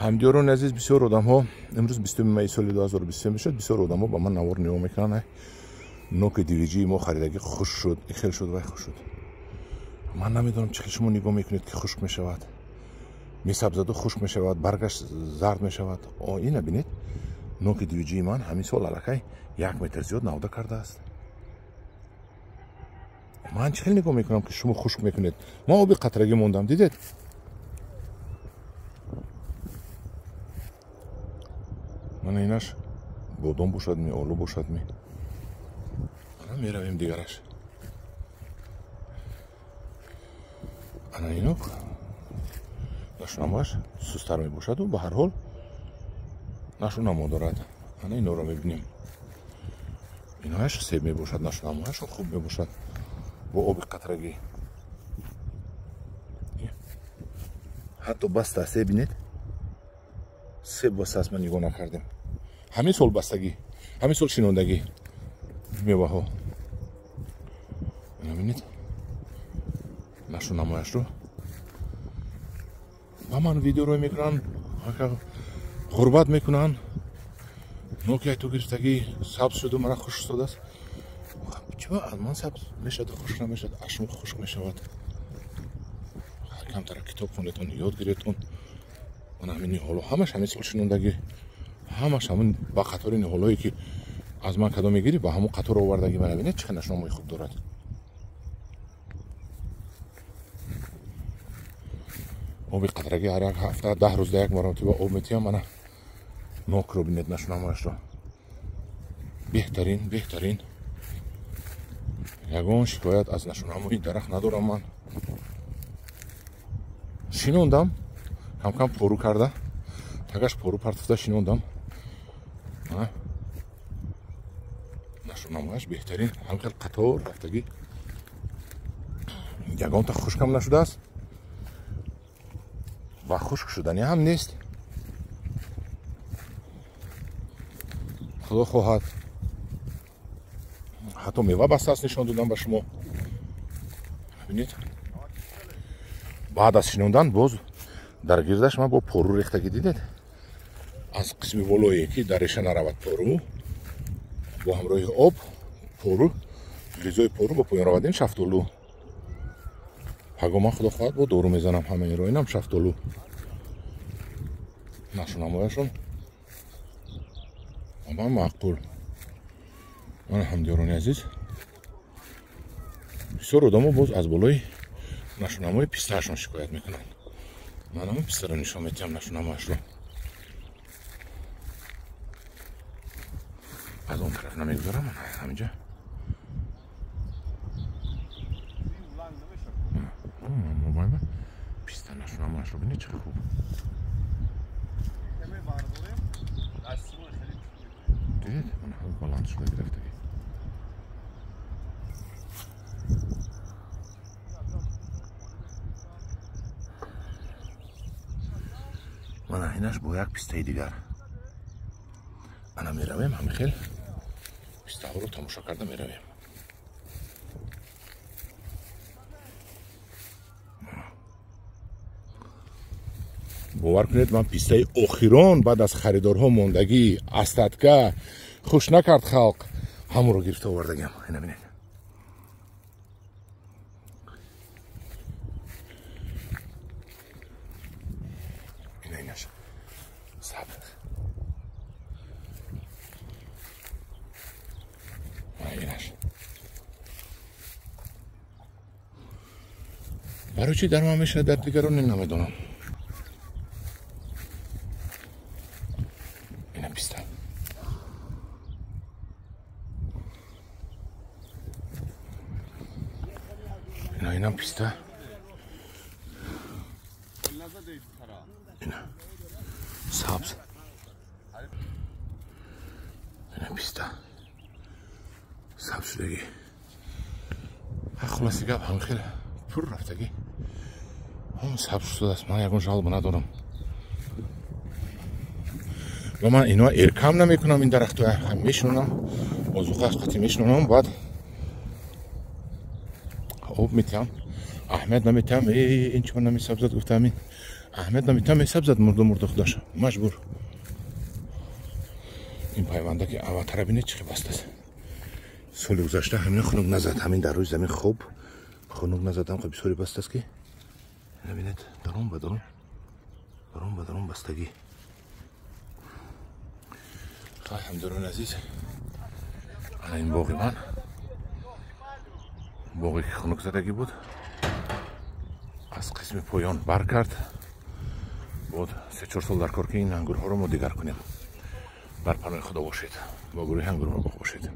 Ҳамдиёрони азиз, бисёр одамҳо имрӯз 20 майи соли 2023 мешавад, бисёр одамҳо ба ман навор нигоҳ мекунанд. Ноки дивиҷии мо харидагӣ хушк шуд, хел шуд, вай хушк шуд. Ман намедонам чӣ хел шумо нигоҳ мекунед, ки хушк мешавад, месабзаду хушк мешавад, баргаш зард мешавад. Ина бинед, ноки дивиҷии ман ҳамин сол аллакай 1 метр зиёд навда кардааст. Ман чӣ хел нигоҳ мекунам, ки шумо хушк мекунед? Ман оби қатрагӣ мондам, дидед? Мана инаш бодом бошад ми, олу бошад ми. Ана меравем дигараш. Ана инок нашунамояш сустар мебошаду ба ҳар ҳол нашунамо дорад. Ана инора мебинем. Инояш себ мебошад, нашунамояш хуб мебошад бо оби қатрагӣ. Ҳатто баста себ бинед, себ баста аст, ман нигоҳ накардем. Ҳамин сол бастагӣ, ҳамин сол шинондагӣ меваҳо. Ана бинед нашунамояшро. Ба ман видеоро мекунанд, ғурбат мекунанд. Ноки айту гирифтагӣ сабз шуду мара хушк шудааст. Чиба аз ман сабз мешавад, хушк намешавад, аз шумо хушк мешавад. Камтара китоб хонедон, ёд гиретон. Ман ҳамин ниҳоло ҳамаш ҳамин сол шинондагӣ, ҳамаш ҳамин ба қатори ниҳолое ки аз ман кадом мегирӣ, ба ҳамон қатор овардагӣ. Мана бинед чӣ хел нашунамои хуб дорад. Оби қатрагӣ ҳар як ҳафта 10 рӯзда як маротиба об метиҳам. Мана нокро бинед, нашунамояшро. Беҳтарин, беҳтарин. Ягон шикоят аз нашунамои дарахт надорам. Ман шинондам, камкам пору карда, тагаш пору партофта шинондам. Нашунамояш беҳтарин. Ҳам хел қатор рафтагӣ, ягонта хушкам нашудааст ва хушк шудани ҳам нест. Худо хоҳад ҳатто мева бастааст, нишон додам ба шумо. Бинед, баъд аз шинондан боз дар гирдаш ман бо пору рехтагӣ, дидед, аз қисми болое ки дар реша наравад пору, бо ҳамроҳи об пору, ғизои пору ба поён равад. Ин шафтолу паго ман худо хоҳад бо дору мезанам ҳама инро. Инам шафтолу. Нашунамояшон ман маъқул. Ман ҳамдиёрони азиз, бисёр одамо боз аз болои нашунамои пистаашон шикоят мекунанд. Ман ҳамон пистаро нишон метиҳам, нашунамояшро. Аз он тараф намегузарам, ҳаминҷа. Писта нашунамояшро бинед чӣ хуб. Дидед, мана ҳам баланд шуда гирифтагӣ. Мана инаш бо як пистаи дигар. Ана меравем ҳамин хел пистаҳоро тамошо карда меравем. Бовар кунед, ман пистаи охирон баъд аз харидорҳо мондагӣ, астатка хуш накард халқ, ҳамонро гирифта овардагиам. Ина бинед. Ина инаш сабз. Мана инаш. Барои чӣ дар ман мешавад, дар дигарон намедонам. Ина писта. Ина инам писта. Ина сабз. Ина писта. Сабз шудагӣ. Хулоси гап ҳам хеле пур рафтагӣ. Ҳам сабз шудааст. Ман ягон жалоба надорам. Ва ман ино эркам намекунам, ин дарахтро мешинонам, озуқааш қатъи мешинонам, баъд об метиҳам, аҳамият наметиҳам. Ин чима намесабзад, гуфтам ин Аҳамият намедиҳам, месабзад мурда мурда худаш, маҷбур. Ин пайванда ки аввалтара бинед, чӣ хел бастааст. Соли гузашта ҳамин хунук назад, ҳамин дар рӯи замин хоб хунук назад, ҳам бисёре бастааст, ки бинед, дарун ба дарун, дарун ба дарун бастагӣ. Хай, ҳамдорони азиз, ана ин боғи ман, боғе ки хунук задагӣ буд, аз қисми поён бар кард. Буд 3-4 сол дар кор, ки ин ангурҳоро мо дигар кунем. Бар паноҳи Худо бошед, бо гурӯҳи Ангурбоғ бошед.